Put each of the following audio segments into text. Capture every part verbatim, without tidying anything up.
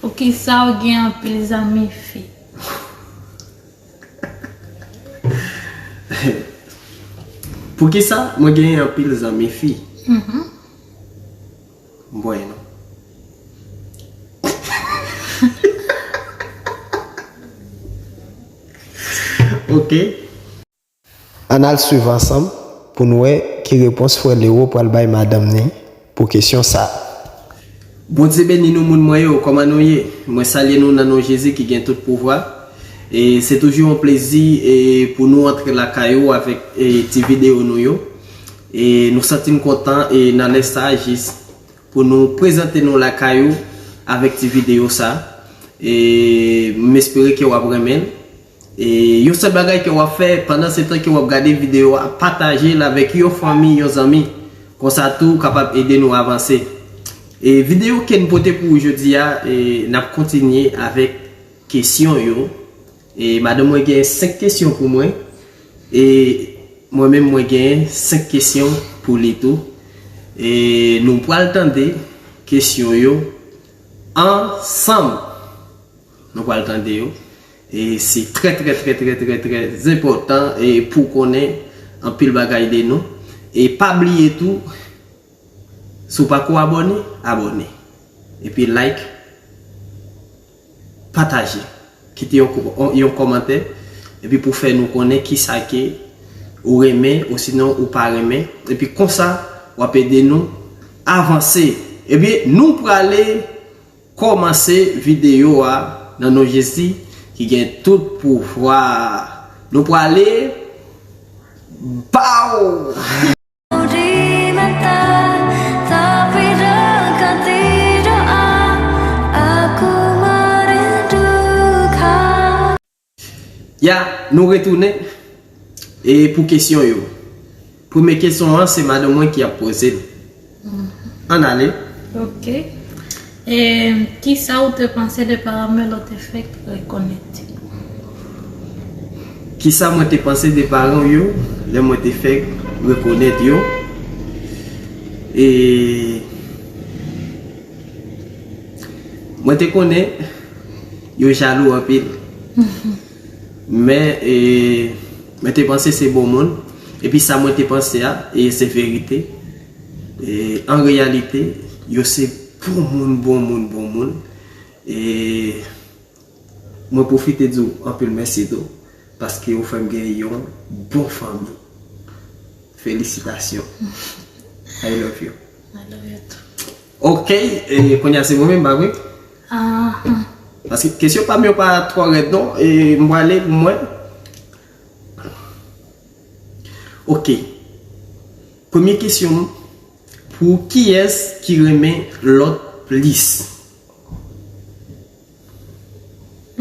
Poukisa w gen anpil zanmi fi? Poukisa mwen genyen anpil zanmi fi? Bueno. Ok. Ann al swiv ansanm pou n wè ki repons frè Lero pral bay madanm ni pou kesyon sa a. Bondye beni nou moun mwen yo, kòman nou ye? Mwen salye nou nan non Jezi ki gen tout pouvwa. E se toujou yon plezi e pou nou antre lakay ou avèk e, ti videyo nou yo. E nou santi n kontan e nan lè sa a jis pou nou prezante nou lakay ou avèk ti videyo sa. E m espere ke w ap renmen l. E yon sèl bagay ke w ap fè pandan se tan ke w ap gade videyo a, pataje l avèk yon fanmi, yon zanmi. Konsa tou w kapab ede nou avanse. E videyo ke n pote pou ou jodi a, e n ap kontinye avèk kesyon yo. E madanm mwen gen senk kesyon pou mwen. E mwen menm mwen gen senk kesyon pou li tou. E nou pral tande kesyon yo ansanm. Nou pral tande yo. E se trè trè trè trè trè trè enpòtan e pou konnen anpil bagay de nou. E pa bliye tou, si w pako abòne, abòne. Epi like, pataje. Kite yon, yon kòmantè. Epi pou fè nou konnen kisa ke ou renmen osinon ou pa renmen. Epi konsa w ap ede nou avanse. Epi nou prale kòmanse videyo a nan non Jezi ki gen tout pouvwa. Nou prale baw! Ya, nou retounen e pou kesyon yo. Premye kesyon an se madanm mwen ki ap poze l. Ann ale. Ok. E kisa ou te panse de paran m lè w te fèk rekonèt yo? Kisa mwen te panse de paran w yo lè mwen te fèk rekonèt yo? E mwen te konnen yo jalou anpil. Men e, mwen te panse se bon moun. Epi sa mwen te panse a, e se verite. E an reyalite, yo se bon moun, bon moun, bon moun. E mwen pwofite di w anpil mèsi tou, paske ou fè m gen yon bon fanmi. Felisitasyon. I love you. I love you too. Ok, e kounye a se mwen menm, pa vre? Ahan. Paske kesyon pa m yo pa twò rèd non, e m prale pou mwen. Ok. Premye kesyon, pou kiyès ki renmen lòt plis?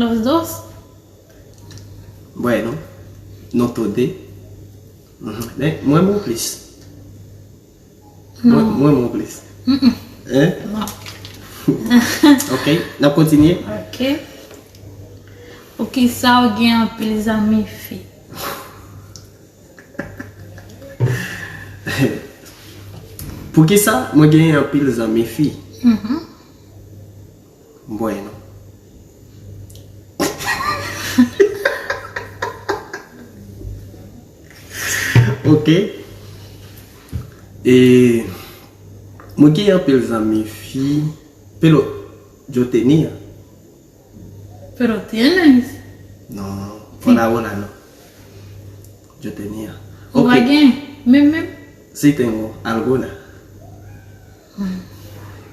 Los dos. Bueno, no todos. Mhm. Men mwen mwen plis. Mwen mwen mwen plis. Hein? Non. Ok, n ap kontinye. Ok. Poukisa w gen anpil zanmi fi? Poukisa mwen genyen anpil zanmi fi? Bueno. Ok. E mwen gen anpil zanmi fi. Pero yo tenía. Pero tienes. No, por ahora no. Yo tenía. Ou pa gen menm menm? Sí tengo alguna.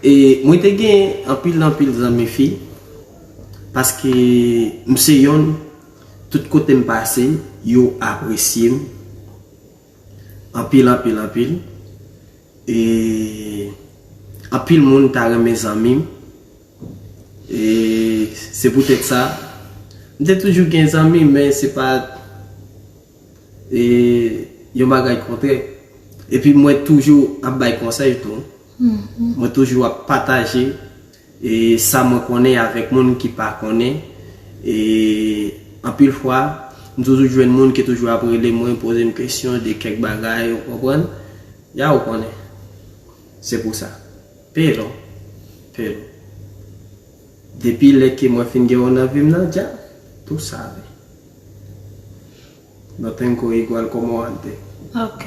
E mwen te gen anpil anpil zanmi fi. Paske m se yonn, tout kote m pase, yo apresye m. Anpil anpil anpil. E anpil moun ta renmen zanmi m. E se poutèt sa, m te toujou gen zanmi, men se pa e, yon bagay kontrè. Epi mwen toujou ap bay konsèy tou. Mwen toujou ap pataje e, sa mwen konnen avèk moun ki pa konnen. E anpil fwa, m toujou jwenn moun ki toujou ap rele mwen, poze m kesyon de kèk bagay, ou konprann? Ya ou konnen. Se pou sa. Pero, pero. Depi lè ke mwen fin gen w nan vi m nan, dja, tú sabes. No tengo igual como antes. Ok.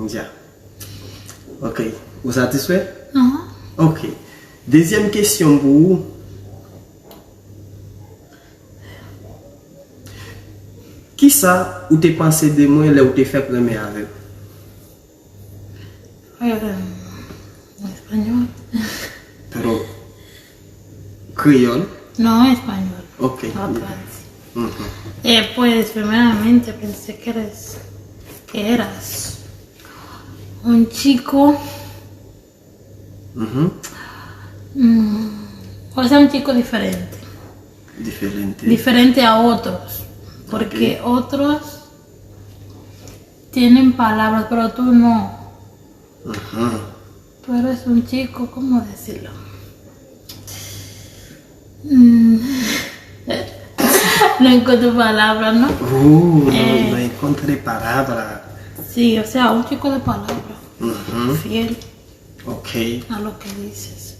Dja. Ok. Ou satisfè? Mhm. Ok. Dezyèm kesyon pou ou. Kisa ou te panse de mwen lè ou te fèk renmen avè m? Eh, español. Pero kreyòl? No, español. Ok. Otra vez. Mhm. Eh, pues, primeramente pensé que eres, que eras un chico, Mhm. mm, o sea, un chico diferente. Diferente. Diferente a otros. Porque Ok. Otros tienen palabras, pero tú no. Mhm. Tú eres un chico, ¿cómo decirlo? Mm. No encuentro palabra, ¿no? Uh, no, Eh. No encontré palabra. Sí, o sea, un chico de palabra. Mhm. Fiel Ok. a lo que dices.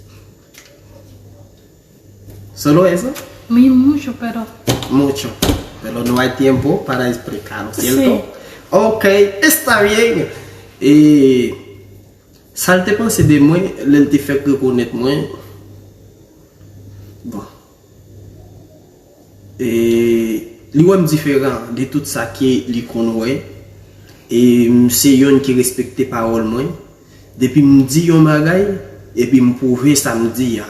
Solo eso? Muy mucho, pero Mucho. Pero no hay tiempo para explicarlo, ¿cierto? Sí. Ok, está bien. E sa l te panse de mwen lè l te fèk rekonèt mwen? Bon. E li wè m diferan de tout sa ke li konn wè. E m se yonn ki respekte pawòl mwen. Depi m di yon bagay, epi m pwouve sa m di a.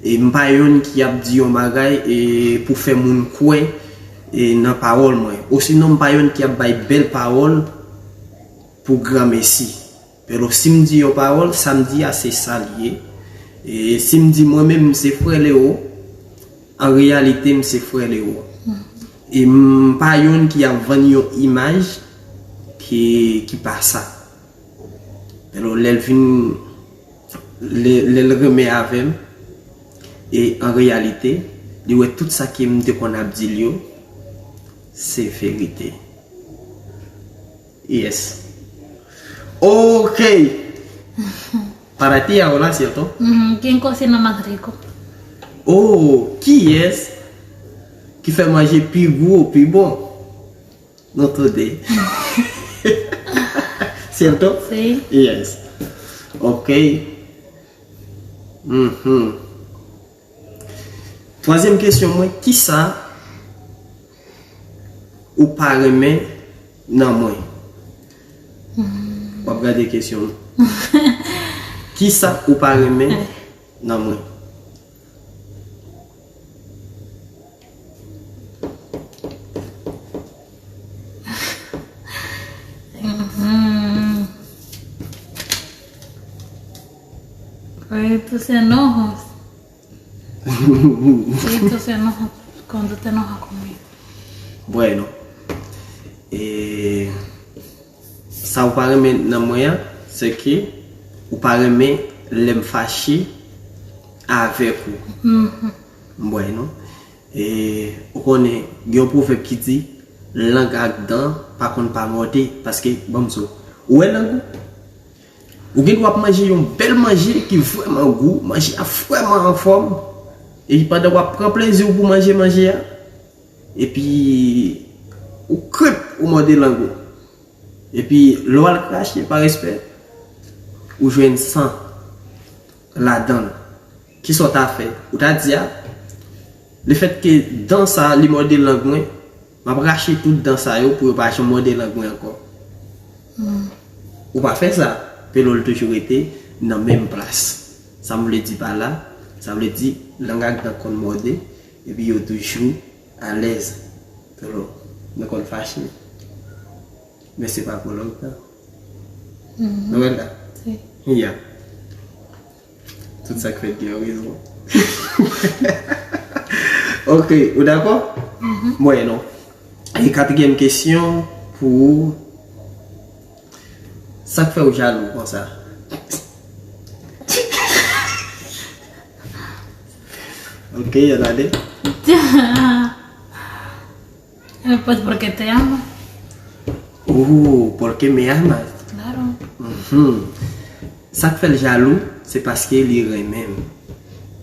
E m pa yonn ki ap di yon bagay e pou fè moun kwè e nan pawòl mwen. Osinon m pa yonn ki ap bay bèl pawòl pou granmesi. Pero si m di yon pawòl, sa m di a se sa l ye. E si m di mwen menm m se frè Leo, an reyalite m se frè Leo. E m pa yonn ki ap vann yon imaj ki, ki pa sa. Pero lè l vin, lè, lè l renmen avè m, e an reyalite, li wè tout sa ke m te konn ap di l yo, se verite. Yes. Ok. Para ti ahora, ¿cierto? Mm, ¿quién cocina más rico? Oh, kiyès ki fè manje pi gou, pi bon? Nou tou de. ¿Cierto? Sí. Yes. Ok. Mhm. Twazyèm kesyon mwen, kisa ou pa renmen nan mwen? W ap gade kesyon. Kisa ou pa renmen nan mwen? Mhm. Oye, tú se enojas. Sí, tú se enojas cuando te enojas conmigo. Bueno. E sa ou pa renmen nan mwen an, se ke ou pa renmen lè m fache avèk ou. Mhm. Bueno. E ou konnen, gen yon pwovèb ki di, lang ak dan pa konn pa mòde, paske, ban m di w, ou wè lang ou? Ou gen dwa ap manje yon bèl manje ki vrèman gou, manje a vrèman anfòm, epi pandan w ap pran plezi w pou manje manje a, epi ou krip, ou mòde lang ou. Epi lè w al krache, pa respè, ou jwenn san ladan l. Kisa w ta fè? Ou ta di a, lefètke dan sa li mòde lang mwen, m ap rache tout dan sa yo pou yo pa janm mòde lang mwen ankò. Ou pa fè sa, pero l toujou rete nan menm plas. Sa m vle di pa la, sa vle di lang ak dan konn mòde, epi yo toujou alèz. Pero nou konn fache. Men se pa pou lontan. Nou wè l la? Sí. Ya. Tout sa k fèt gen yon rezon. Ok, ou dakò? Mwen non. E katriyèm kesyon pou ou. Sa k fè ou jalou konsa? Ok, y a la de. Eh, pues porque te amo. Oh, porque me amas. Claro. Mhm. Sa k fè l jalou, se paske li renmen m.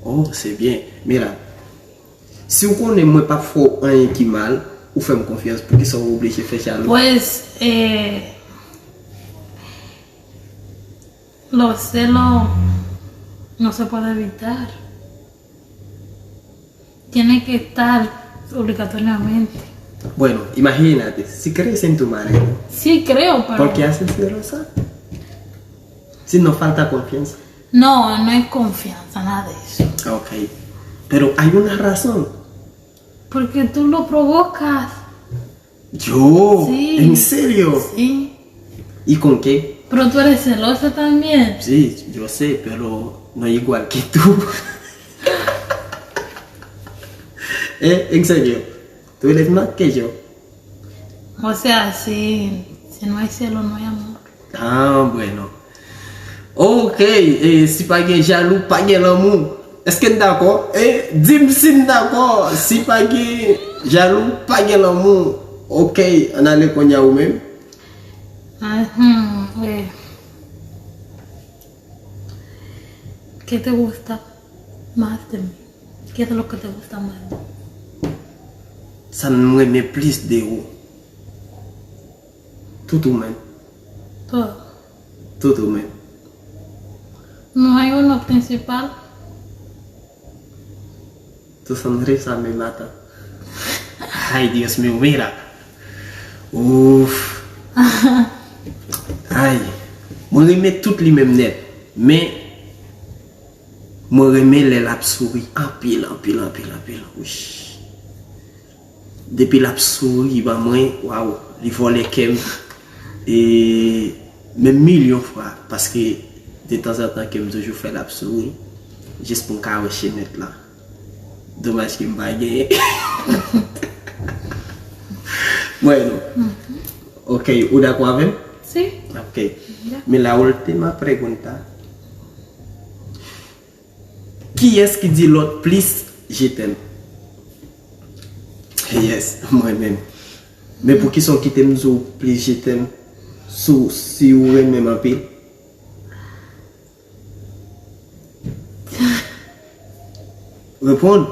Oh, se byen. Mira, si w konnen mwen p ap fè w anyen ki mal, ou fè m konfyans, poukisa w oblije fè jalou? Pues, eh, los celos no se puede evitar. Tiene que estar obligatoriamente. Bueno, imagínate, si crees en tu marido, sí creo, pero ¿por qué haces celosa? Si no falta confianza. No, no es confianza, nada de eso. Ok. Pero hay una razón. Porque tú lo provocas. Yo, sí. ¿En serio? Sí. ¿Y con qué? Pero tú eres celosa también. Sí, yo sé, pero no igual que tú. Eh, en serio, tú eres más que yo. O sea, si, si no hay celo, no hay amor. Ah, bueno. Ok, e, si pa gen jalou, pa gen lanmou. Èske n dakò? E, di m si n dakò. Si pa gen jalou, pa gen lanmou. Ok, ann ale kounye a ou menm. Ajá, eh. ¿Qué te gusta más de mí? ¿Qué es lo que te gusta más de mí? Sa m renmen plis de ou. Tout ou menm. Todo. Tout ou menm. No hay uno principal. Tu sonrisa me mata. Ay, Dios mío, mira. Uf. Ay. Mwen renmen tout li menm nèt. Men, mwen renmen lè l ap souri anpil, anpil, anpil, anpil. Wi. Depi l ap souri ban mwen, waw, li vòlè kè m. E menm milyon fwa, paske detanzantan kè m toujou fè l ap souri, jis pou m ka wè chenèt la. Domaj ke m pa genyen. Bueno. Ok, ou dakò avè m? Si. Ok. Ya. Men la última pregunta. Kiyès ki di lòt plis je t'aime? Yes, mwen menm. Men poukisa w kite m di w plis je t'aime si w, si w renmen m anpil? Reponn.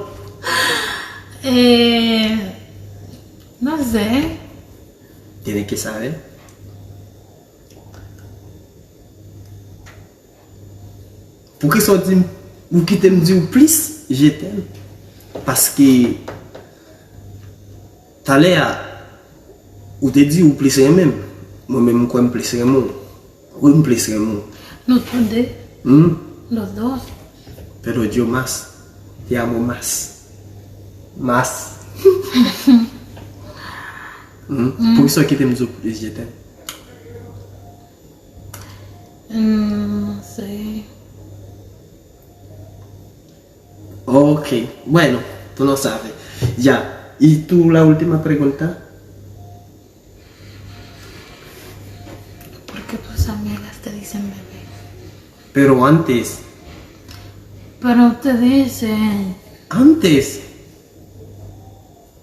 Eh, no sé. Tiene que saber. Poukisa w di m, ou kite m di w plis, je t'aime? Paske talè a, ou te di ou plis renmen m. Mwen menm, m kwè m plis renmen w. Wi, m plis renmen w. Nos dos. Hmm? Los dos. Pero yo más. Te amo más. Más. Hmm? Poukisa w kite m di w plis, je t'aime? Mm, no sé. Ok, bueno, tú no sabes. Ya, y tú la última pregunta. ¿Por qué tus amigas te dicen bebé? Pero antes. Pero te dicen. Antes.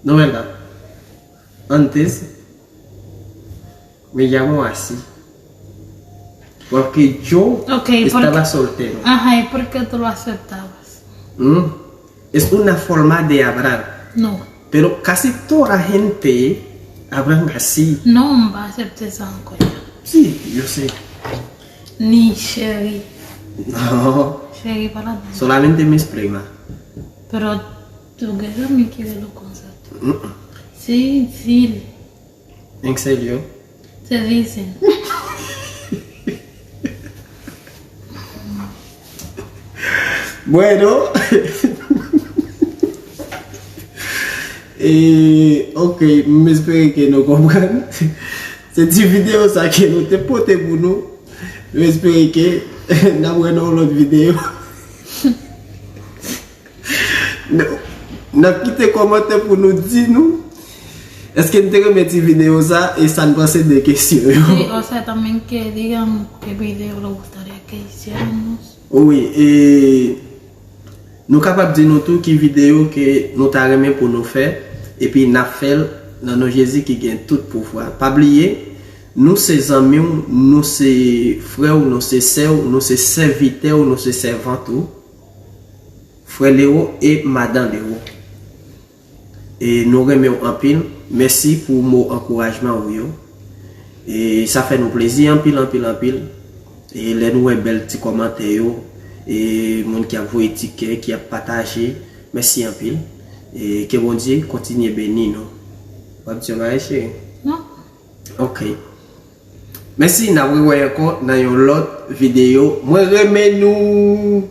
No, ¿verdad? Antes me llamó así. Porque yo Ok, estaba porque soltero. Ajá, ¿y por qué tú lo aceptabas? Mm. Es una forma de hablar. No. Pero casi toda gente hablan así. No, m pa aksepte sa ankò. Sí, yo sé. Ni chéri. No. Chéri pa ladan. Solamente mis primas. Pero tú gen zanmi ki rele w konsa tou. Mm-mm. Sí, sí. ¿En serio? Se dicen. Bueno. Eh, ok, m espere ke nou konprann. Se ti videyo sa ke nou te pote pou nou. M espere ke n ap wè nan yon lòt videyo. N ap kite kòmantè pou nou di nou èske n te renmen ti videyo sa e sa n panse de kesyon yo. Sí, o sea, también que digan qué video le gustaría que hiciéramos. Wi, e nou kapab di nou tou ki videyo ke nou ta renmen pou nou fè, epi n ap fè l nan non Jezi ki gen tout pouvwa. Pa bliye, nou se zanmi w, nou se frè w, nou se sè w, nou se sèvitè w, nou se sèvant ou. Frè Lero e madan Lero. E nou renmen w anpil. Mèsi pou mo ankourajman ou yo. E sa fè nou plezi anpil, anpil, anpil. E lè nou wè bèl ti kòmantè yo, e moun ki ap voye ti kè, ki ap pataje, mèsi anpil. E ke Bondye kontinye beni nou. W ap di yon bagay, cheri? Non. Ok. Mèsi, n ap rewè ankò nan yon lòt videyo. Mwen renmen nou.